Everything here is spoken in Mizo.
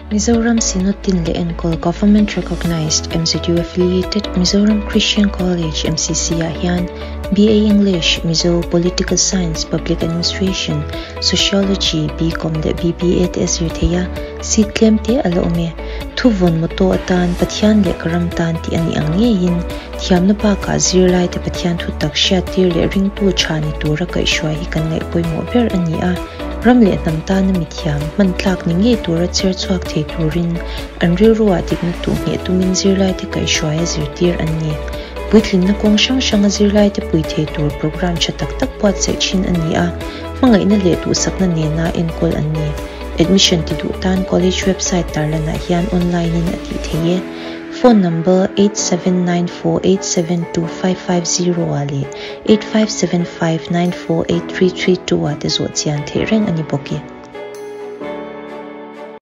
Mizoram Synod tin leh enkawl Government Recognized MZU Affiliated Mizoram Christian College, MCC, ah hian BA English, Mizo, Political Science, Public Administration, Sociology, BCom leh BBA te a zir thei a, seat tlem te a la awm e. Thuvawn motto atan Pathian leh ka ram tan tih a nih ang ngeiin thiamna bakah zirlaite Pathian thutak hriattir leh ringtu tha ni tura kaihhruai hi kan ngaih pawimawh ber a ni a. Ram leh hnam tana mithiam, hman tlak ni ngei tura chher chhuak thei turin an rilruah dikna tuh ngheh tumin zirlaite kaihhruaia zirtir an ni. Puitlinna kawng hrang hranga zirlaite pui thei tur programme tha tak tak buatsaih thin a ni a, hmangaihna leh duhsakna nena enkawl an ni. Admission ti duh tan college website tarlanah hian online in a tih theih e. Phone number 8794872550 ah leh 8575948332 ah te zawh chian theih reng a ni bawk e.